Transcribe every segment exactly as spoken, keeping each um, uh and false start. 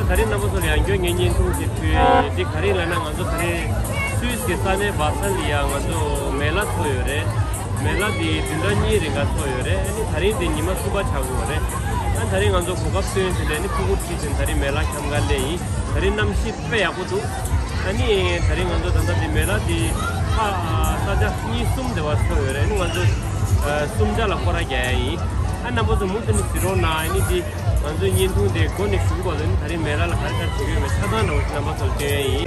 ད་རིང་རྣམ་པ་ཚོ་ལ་ཡང་བསྐྱར་ངས་བརྙན་ཐུང་ཞིག་ཕུལ་ཡིན། འདི་ག་རེ་ལབ་ན། ང་ཚོ་ད་རིང་སུད་སི་གི་ས་གནས་བ་ཚལ་ལ་ཡང་ང་ཚོ་མེ་ལ་ཚོགས་ཡོད་རེད། མེ་ལ་འདི་བདུན་ཕྲག་གཉིས་རིང་ག་ཚོགས་ཡོད་རེད། ཨ་ནི་ད་རིང་འདི་ཉི་མ་གསུམ་པ་ཆགས་ཀྱི་ཡོད་རེད། ཨ་ད་རིང་ང་ཚོ་གོ་སྐབས་བཏོན་བྱས་ནས་ནི་ཕྲུ་གུ་ཁྲིད་བྱས་ནས་ད་རིང་མེ་ལ་འཁྱམ་ག་སླེབས་ཡིན། ད་རིང་གནམ་གཤིས་དཔེ་ཡག་པོ་འདུག་ཨ་ནི་ད་རིང་ང་ཚོ་ད་ལྟ་འདི་མེ་ལ་འདི་ཁ་ས་ཆ་གཉིས་གསུམ་དེ་བ་ཚོགས་ཡོད་རེད། ཨ་ནི་ང་ཚོ་གསུམ་ཆ་ལ་སྐོར་ར་རྒྱག་ཡ་ཡིན། ཨ་རྣམ་པ་ཚོ་མུ་མཐུད་ནས་གཟིགས་རོགས་གནང་། ཨ་ནི་འདི། ང་ཚོའི་བརྙན་ཐུང་དེ་འགོ་ནས་མཇུག་བར་དུ་ནི་ད་རིང་མེ་ལ་ལ་ག་རེ་ག་རེ་བྱེད་ཀྱི་ཡོད་མེད་ཆ་ཚང་འདྲ་བོ་ཞིག་རྣམ་པ་ཚོར་སྟོན་ཡ་ཡིན།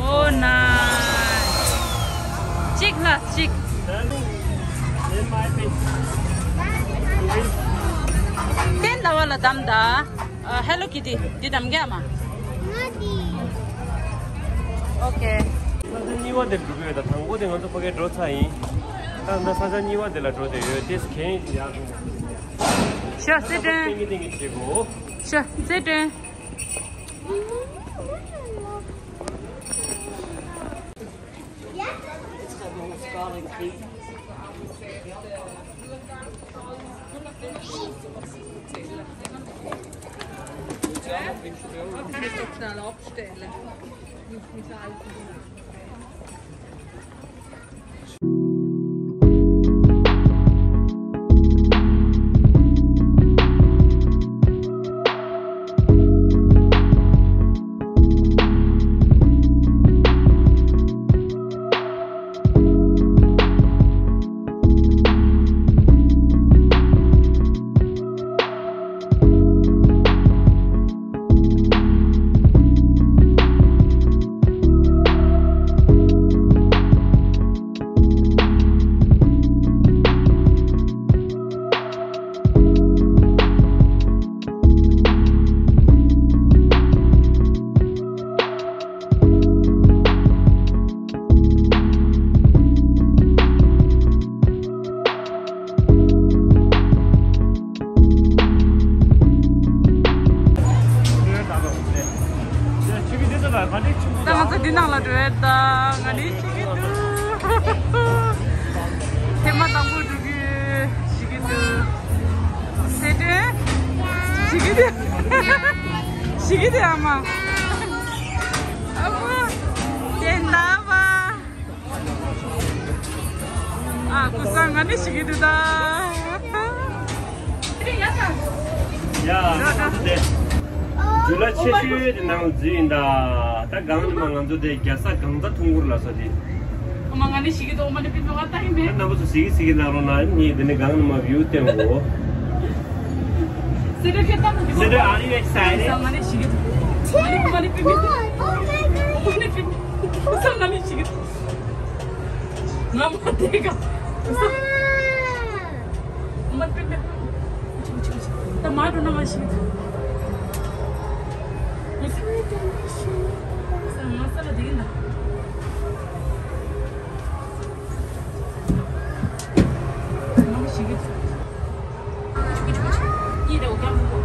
Oh, nice. གཅིག་ལ་གཅིག་བསྟན་ཟླ་བ་ལ་བདམས་ད། ཨ། Hello Kitty འདི་བདམས་ག་མ། ང་འདི། Okay. ས་ཆ་གཉིས་པ་དེར་འགྲོ་གི་ཡོད། ད་དང་པོ་དེ་ང་ཚོ་ཕ་གིར་འགྲོ་ཚར་ཡིན། ད་ད་ས་ཆ་གཉིས་པ་དེ་ལ་འགྲོ་བསྡད་ཡོད། དེས་གན་ཡག་གི་མ་རེད། ཤ་སེ་ཏྲེན། ཏེང་གི་ཏེང་གི་བྱེད་དགོས། ཤ་སེ་ཏྲེན། Kannst du schnell abstellen? Muss mich halten. ད་ང་ཚོ་འདི་ནང་ལ་འགྲོ་ཡ། ད་ང་ནི་ཤི་གི་འདུག་ཐེངས་མ་དང་པོ་འགྲོ་གི་ཤི་གི་འདུག་སེ་ཏྲེན། ཤི་གི་འདུག་ཤི་གི་འདུག་ཨ་མ། ཨ་མ། དེ་འདྲ་བ། ཨ། ཀུ་སང་ང་ནི་ཤི་གི་འདུག་ད། ཡ། དེ་འཇུ་ལ་ཆེ་ཤོས་དེ་ནང་འཛུལ་ཡིན་ད། ད་གང་ནས་མ་ང་ཚོ་དེ་རྒྱལ་ས་གང་ས་ཐུང་གུར་ལ་ས་དེ། ཨ་མ་ང་ནི་ཞིག་གི་དོ་མ་ནི་པི་མ་ང་ཏང་མེད། རྣམ་པ་ཚོ་ཞིག་གི་ཞིག་གི་ལ་རོ་ན་ནི་དེ་ནི་གང་ནས་མ་བིའུ་བསྟན་གོ། སེ་རེ་ཁེ་ཏང་གི། སེ་རེ། Are you excited? ང་ནི་ཞིག་གི། ང་ནི་པི་མ་ནི་པི་མ་ནི་པི་མ་ནི་པི་མ་ནི་ང་མ་དེ་ག་ང་མ་དེ་ག་ད་མ་འགྲོ་ན་མ་ཤི། ང་ས་ལ་དེ་ག་ན་མ་ཤི་གི། ཡི་རེ་འོ་ཀྱང་མོ།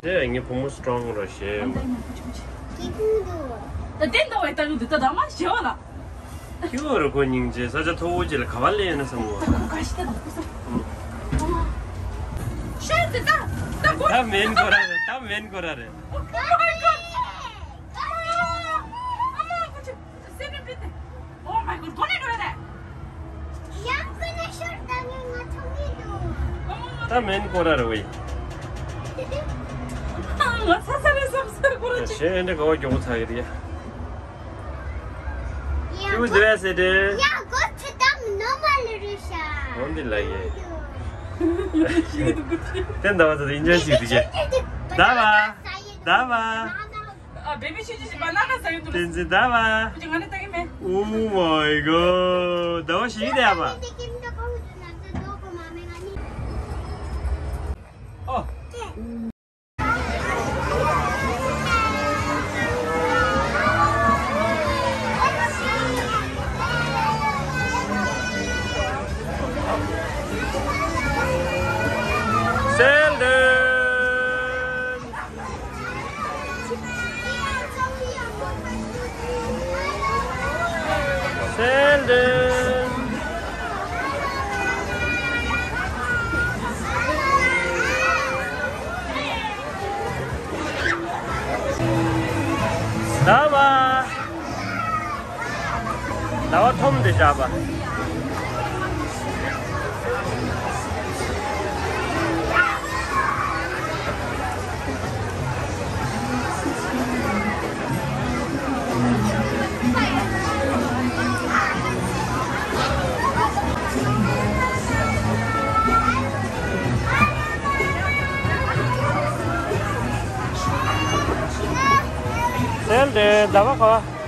དེ་ངའི་བུ་མོ་སི་ཊོང་ར་ཞེས། ད་དེ་འདྲ་བའི་ལྟ་གི་འདུག་ད་ད་མ་ཞེ་བ་ལ། ཁྱི་བོ་རུ་ཁོ་སྙིང་རྗེ། ས་ཆ་མཐོ་བོ་ཅིག་ལ་ག་བ་སླེབས་ཡོད་ན་བསམ་གོ། ཁོ་ག་ཤི་ད་དང་ཁོ་ས། ཤོད་དེ་ད་ད་གོ། ད་མེན་གོ་ར་རེད། ད་མེན་གོ་ར་རེད། Oh my god. Oh my god. Oh my god. གོ་ནས་འགྲོ་ཡ་རེད། ད་མེན་གོ་ར་རེད་ཝེ། ང་ཚ་ཚ་རེད་བསམ་སོང་ཁོ་ར་ཅིག་གཞན་འདྲ་ག་བ་མགྱོགས་པོ་ཚ་གི་རེད་ཡ། ཁྱེད་འདི་བས་ཟེར་ཏེ། ཡ་གོ་ཚེ་དམ་ནོ་མ་ལེ་རེ་ཤ། འོན་ཏེ་ལ་ཡེ། དེ་འདྲ་བ་ཚོ་དེ་འཇོན་ཞིག་འདུག་གས། ད་བ། ད་བ། ཨ་བེ་བི་ཆུ་ཆུ་ཞིག་བ་ན་ན་ཟ་ཡོད་འདུག་བསྟན་འཛིན་ད་བ། ཁྱེད་ང་ནི་ལྟ་གི་མེད། Oh my god. ད་བ་ཞིག་དེ་ཡ་བ། ཨོ། སེལ་ལྡན། སེལ་ལྡན། ཟླ་བ། ཟླ་བ་ཐོམ་དེ་བཞག་པ། སེལ་ཏེ་ཟླ་བ་ཁ་བ།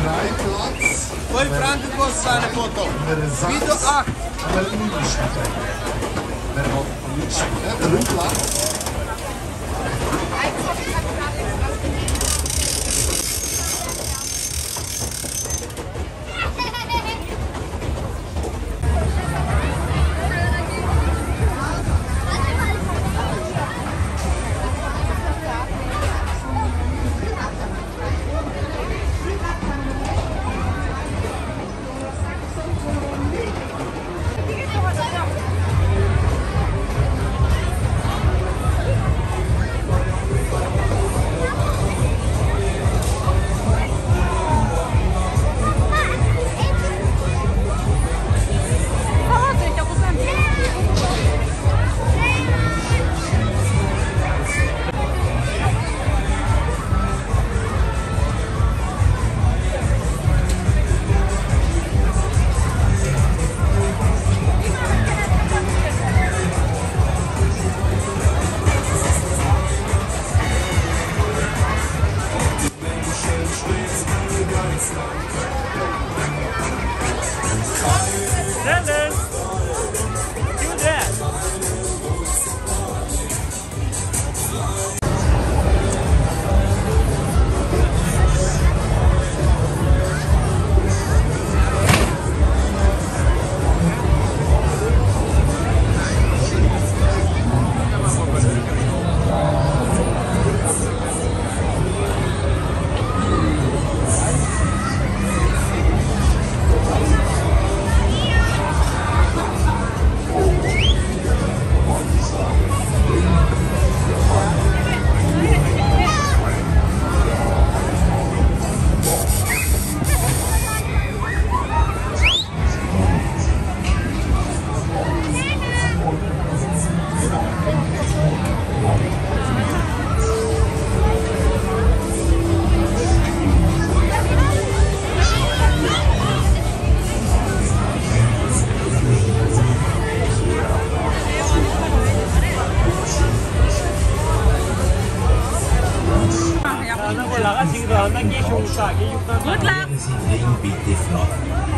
Drei Platz. Poi Franco Costa eine Foto. Vito acht. Good luck.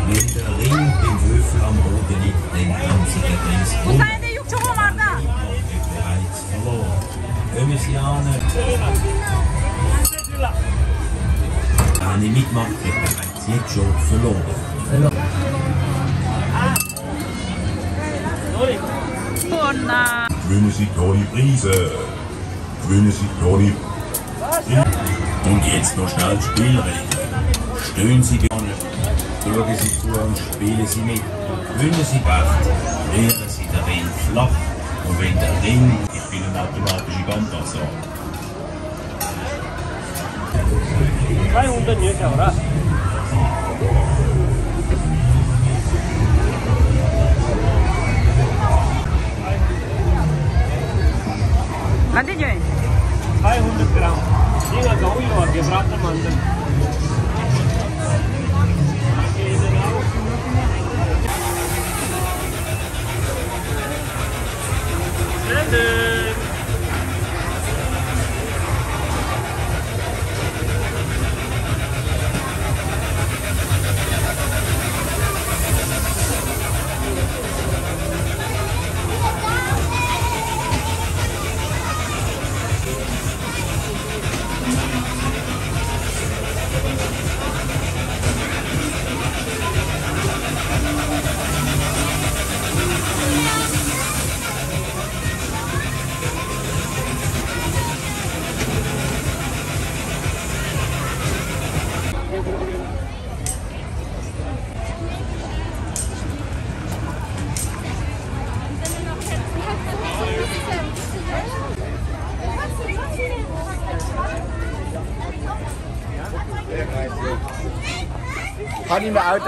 Wenn der Ring dem Würfel am Boden liegt, dann haben Sie den Ring gewonnen. Bereits verloren. Wenn es ja eine, eine mitmacht, hat bereits jetzt schon verloren. Gewinnen Sie Toni Prise. Gewinnen Sie Toni. Und jetzt noch schnell Spielregeln. Stehen Sie gerne. Schauen Sie zu und spielen Sie mit. Gewinnen Sie Kraft. Leeren Sie den Ring flach. Und wenn der Ring, ich bin ein automatischer Gandalf, so. Zwei Hunde ཉོས་བྱ་བ་ར། ག་འདྲ་ཉོས། Zwei Hunde Gramm. འདི་ང་གང་ཡོད་པ་དགེ་བྲག་ཏུ་མ་འདི། Anime out.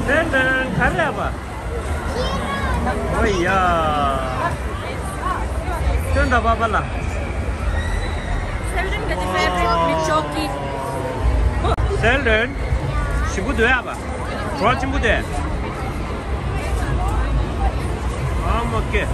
ཏན་ཏན་ག་རེ་ཡ་པ། ཨོ་ཡ། ཁྱོད་འདྲ་པ་པ་ལ། སེལ་ཌན་ག་ཅི་ཕེ་བ་རེཊ་མི་ཤོག་གི། སེལ་ཌན་ཞིམ་པོ་འདུག་ཡ་པ། གྲོགས་ཆེན་པོ་དེ། ཨ་མ་ཀེ།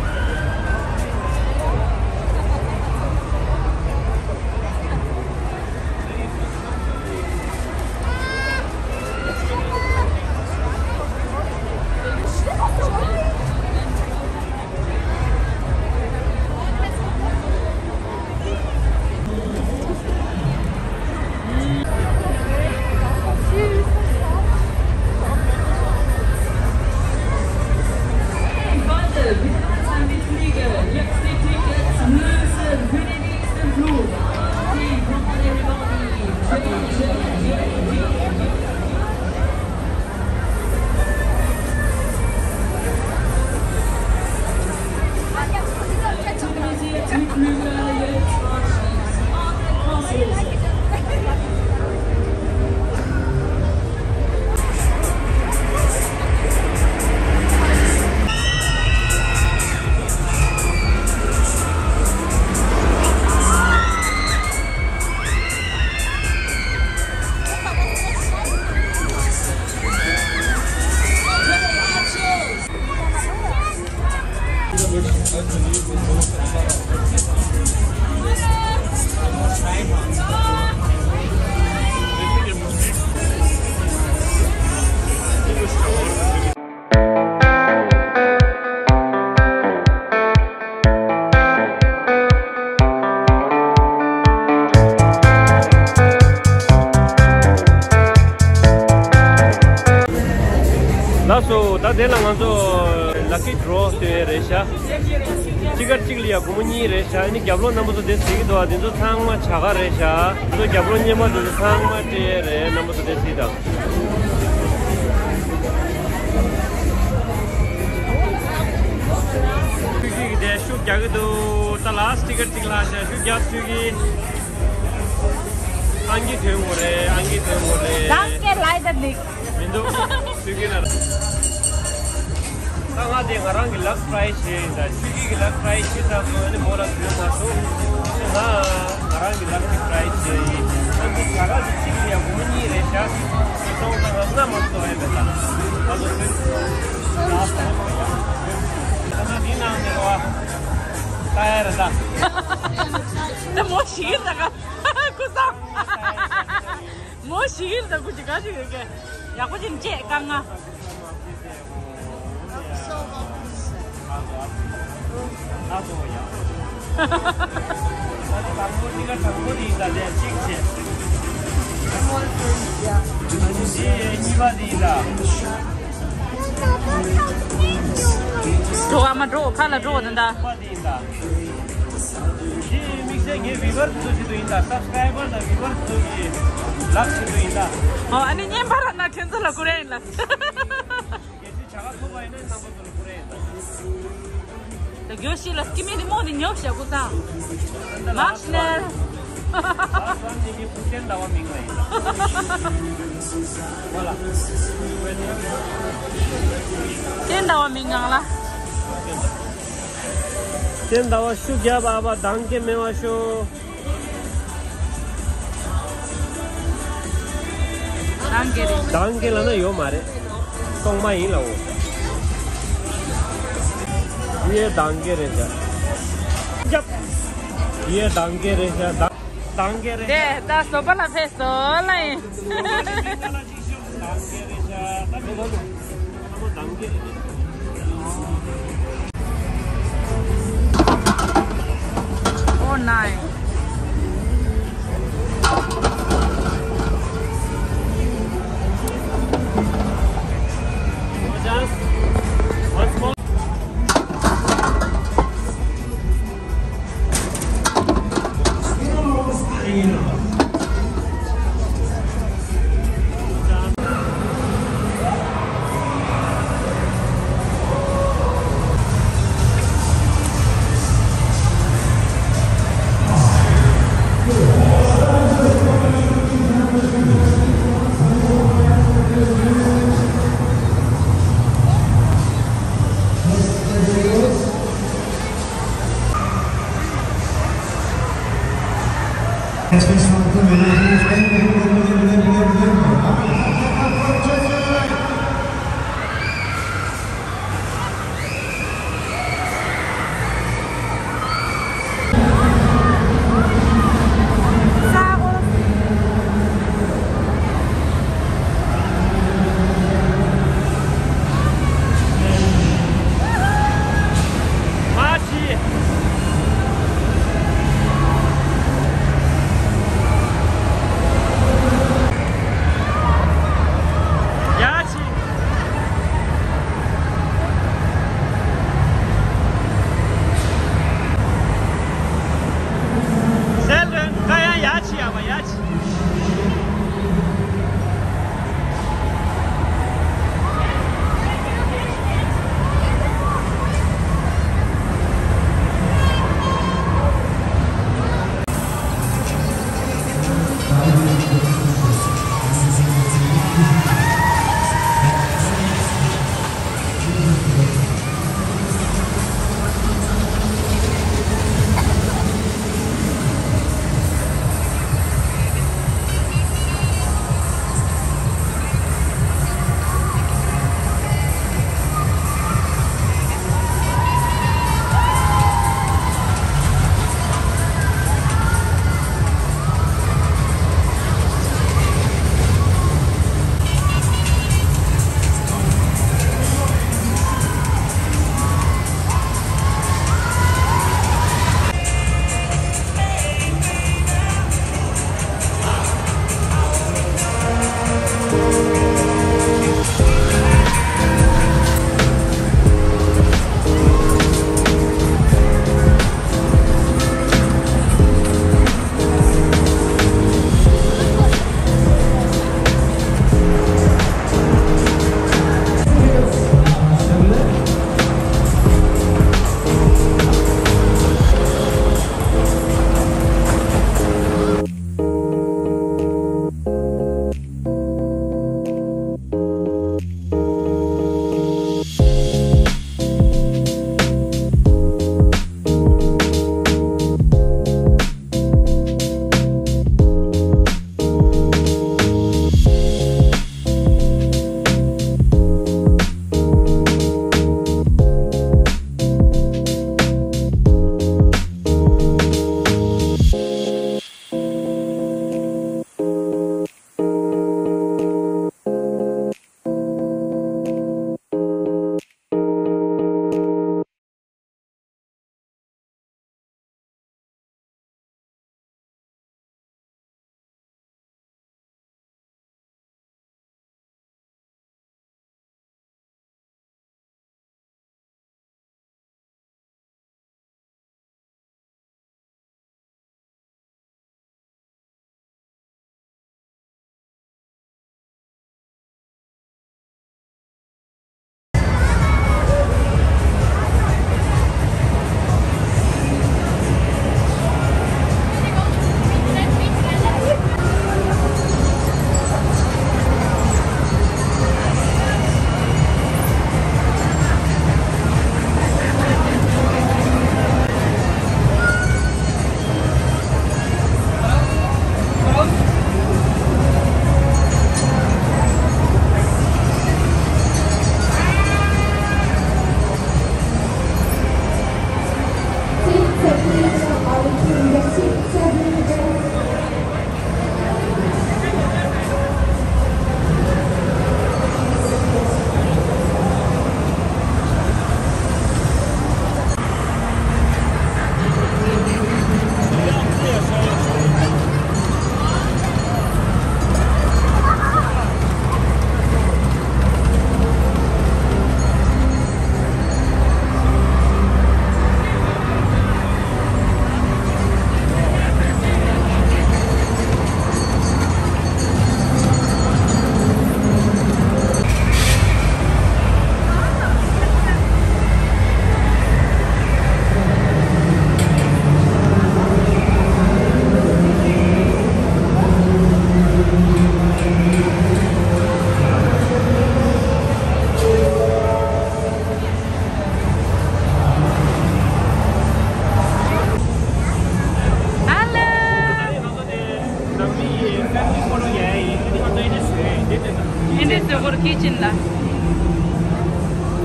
ལགས་སོ། ད་དེ་ལ་ང་ཚོ་ལ་ཀི་ཌོ་རོ་བཏོན་ཡས་རེད་ཤག་གཅིག་ཀར་གཅིག་ལ་ཡ་སྒོར་མོ་གཉིས་རེད་ཤག་ཨ་ནི་རྒྱབ་ལོགས་རྣམ་པ་ཚོ་དེ་གཟིགས་ཀྱི་འདུག་ཨ། དེ་ཚོ་ཚང་མ་བྱ་དགའ་རེད་ཤག་དེ་ཚོ་རྒྱབ་ལོགས་རྙིང་པ་དེ་ཚོ་ཚང་མ་སྤྲད་ཡས་རེད། རྣམ་པ་ཚོ་དེ་གཟིགས་དང་། ཆུ་སྐྱིད་ཀྱི་དེ་ཤུགས་རྒྱག་གི་འདུག་ད་ལ་སི་ཊི་ཀར་གཅིག་ལྷག་ཤག་ཤུགས་རྒྱག་ཆུ་སྐྱིད། ཨང་ཀི་ཐོན་དགོས་རེད། ཨང་ཀི་ཐོན་དགོས་རེད། Danke, leider nicht. མི་འདུག་ཆུ་སྐྱིད་ལ། ད་ང་དེ་ང་རང་གི་ལག་ཊི་རའི་བྱས་ཡིན། ད་ཆུ་སྐྱིད་ཀྱི་ལག་ཊི་རའི་བྱས་ཙམ་ལ་ནི་མོ་ལ་ཐོན་མ་སོང་། ང་ང་རང་གི་ལག་ཊི་རའི་བྱས་ཡིན། ཨ་ནི་བྱ་དགའ་དེ་གཅིག་ལ་ཡ་སྒོར་མོ་གཉིས་རེད་ཤག་སོང་ཙང་ང་ལྔ་མ་གཏོགས་ཡོད་མེད་ད། ང་ཚོ་ཐོན། ད་ང་འདི་ནང་ནས་རོ། ད་ཡ་རེད་ད། ད་མོ་ཞིག་ཡིན་ད་ག་ཁུ་སང་། མོ་ཞིག་ཡིན་ད་ཁུ་ཅི་ག་ཅི་ཡོད་ཀྱི། ཡག་པོ་ཅིག་བཅད་དཀའ་ངལ། འགྲོ་བ་མ་འགྲོ་ཁ་ལ་འགྲོ་ད་ད། དེ་དམིགས་བསལ་ངའི་བི་ཝར་ཚོ་ཆེད་དུ་ཡིན་ད། སབ་སི་ཀ་རའི་བར་དང་བི་ཝར་ཚོ་གི་ལག་ཆེད་དུ་ཡིན་ད། ཨོ་ཨ་ནི་བརྙན་པར་ན་ཁྱོད་ཚོ་ལ་ཀུ་རེ་ཡིན་ལ། གལ་སྲིད་བྱ་དགའ་ཐོབ་པ་ཡིན་ན་རྣམ་པ་ཚོ་ལ་ཀུ་རེ་ཡིན་ད། ད་གྱོད་ཤི་ལ་སྐྱི་མི་ནི་མོ་ནི་ཉོབ་བྱ་ཀུ་ཚང་། མཱག་ཤི་ནེལ། ལག་ཚང་ནི་ངའི་བུ་བསྟན་ཟླ་བ་མིང་ལ་ཡིན་ད། བ་ལ། བསྟན་ཟླ་བ་མིང་ངང་ལ། བསྟན་ཟླ་བ་ཤུགས་རྒྱབ་ཨ་བ་དང་གེ་མེ་བ་ཤོ། དང་གེ་རེད། དང་གེ་ལ་ན་ཡོད་མ་རེད། སྟོང་མ་ཡིན་ལ་འོ། ཡེ་དང་གེ་རེད་ཤག་ཡེ་དང་གེ་རེད་ཤག་དང་གེ་རེད་ཤག་དེ་ད་བཟོ་པ་ལ་ཕེབས་སོ་ལ་ཡིན། དང་གེ་རེད་ཤག་ད་མི་ལོ་ལོ། ད་མོ་དང་གེ་རེད། Nine.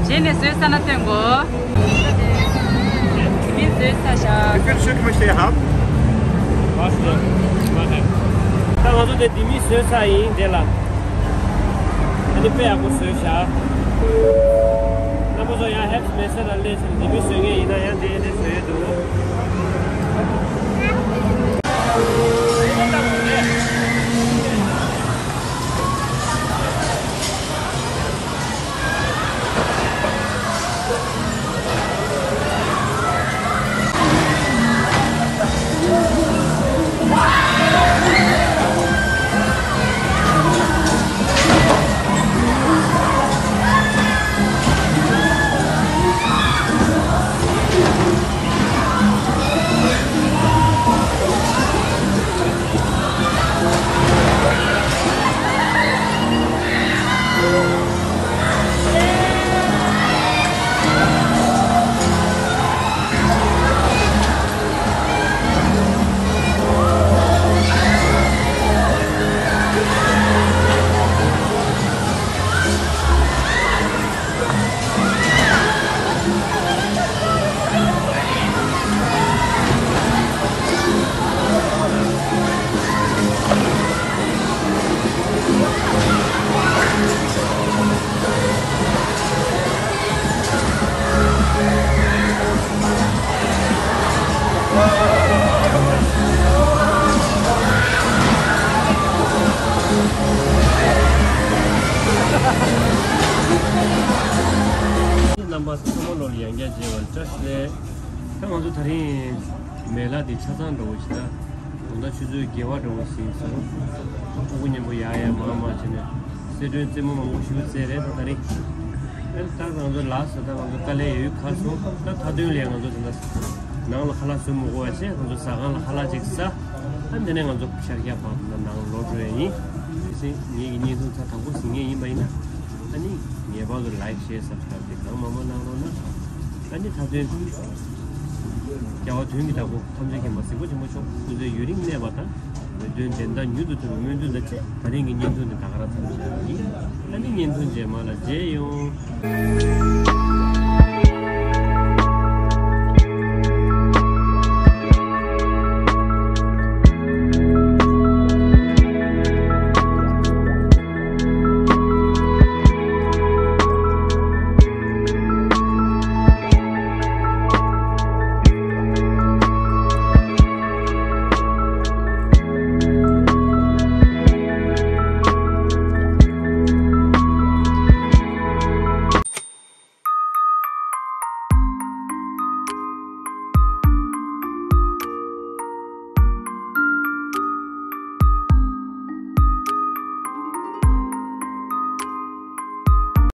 རྗེས་ནས་བཟོས་ཚར་ན་སྟོན་དགོས། མི་བཟོས་ཚར་ཤག Wie viel Stück möchte ihr haben? Was denn? Was denn? ད་ང་ཚོ་དེ་ལྡེ་མིག་བཟོས་ཚར་ཡིན་དེ་ལ། ཨ་ནི་དཔེ་ཡག་པོ་བཟོས་ཤག་རྣམ་པ་ཚོ་ཡང་ཧེབ་མེད་ས་ལ་སླེབས་ཚར་ལྡེ་མིག་བཟོས་མཁན་ཡིན་ན་ཡང་དེ་དེ་བཟོས་ཡོད་འདུག་རྣམ་པ་ཚང་མ་ལོ་ལ་ཡང་བསྐྱར་མཇལ་བར་བཀྲ་ཤིས་བདེ་ལེགས། ད་ང་ཚོ་དེ་རིང་མེ་ལ་དེ་ཆ་ཚང་འདྲ་བོ་ཞིག་ད། དགོང་དག་ཆུ་ཚོད་བརྒྱད་པ་འདྲ་བོ་ཟིན་སོང་། ཕྲུ་གུ་མཉམ་པོ་ཡར་ཡར་མར་མར་བྱས་ནས་གསལ་སྒྲོན་རྩེད་མོ་མང་པོ་ཞིག་རྩེས་རེད་ད་དེ་རིང་། ཨ་ནི་ད་ང་ཚོ་ལ་ས་ད་ང་ཚོ་དཀའ་ལས་ཡོད་ཁ་སོང་ད་མཐའ་དོན་ལས་ང་ཚོ་ད་ལྟ་ནང་ལ་ཁ་ལག་བཟོ་མི་དགོས་པ་བྱས་ང་ཚོ་ཟ་ཁང་ལ་ཁ་ལག་ཅིག་ཟ། ཨ་ནི་དེ་ནས་ང་ཚོ་ཤར་རྒྱག་བར་དུ་ནང་ལོག་འགྲོ་ཡ་ཡིན། དེ་བཞིན་ངེད་ཀྱི་བརྙན་ཐུང་ད་དང་པོ་གཟིགས་མཁན་ཡིན་པ་ཡིན་ན། ཨ་ནི་ངེས་པར་དུ་ལའིག་ཤེར་སབ་སི་ཀ་རབ་དེ་གང་མང་མང་གནང་རོགས་གནང་། ཨ་ནི་མཐའ་དོན་སྐྱེ་བ་དོན་གྱི་བདག་པོ་ཐམས་ཅད་མཁྱེན་པ་གཟིགས་པ་ཆེན་པོ་མཆོག་སྐུ་ཚེ་ཡུན་རིང་གནས་པ་དང་། འོད་སྟོན་བདེན་མཐའ་མྱུར་དུ་ཐོན་པའི་སྨོན་འདུན་དང་བཅས་ད་རིང་གི་བརྙན་ཐུང་འདི་ད་ག་རང་མཚམས་བཞག་ཡིན། ཨ་ནི་བརྙན་ཐུང་རྗེས་མ་ལ་མཇལ་ཡོང་།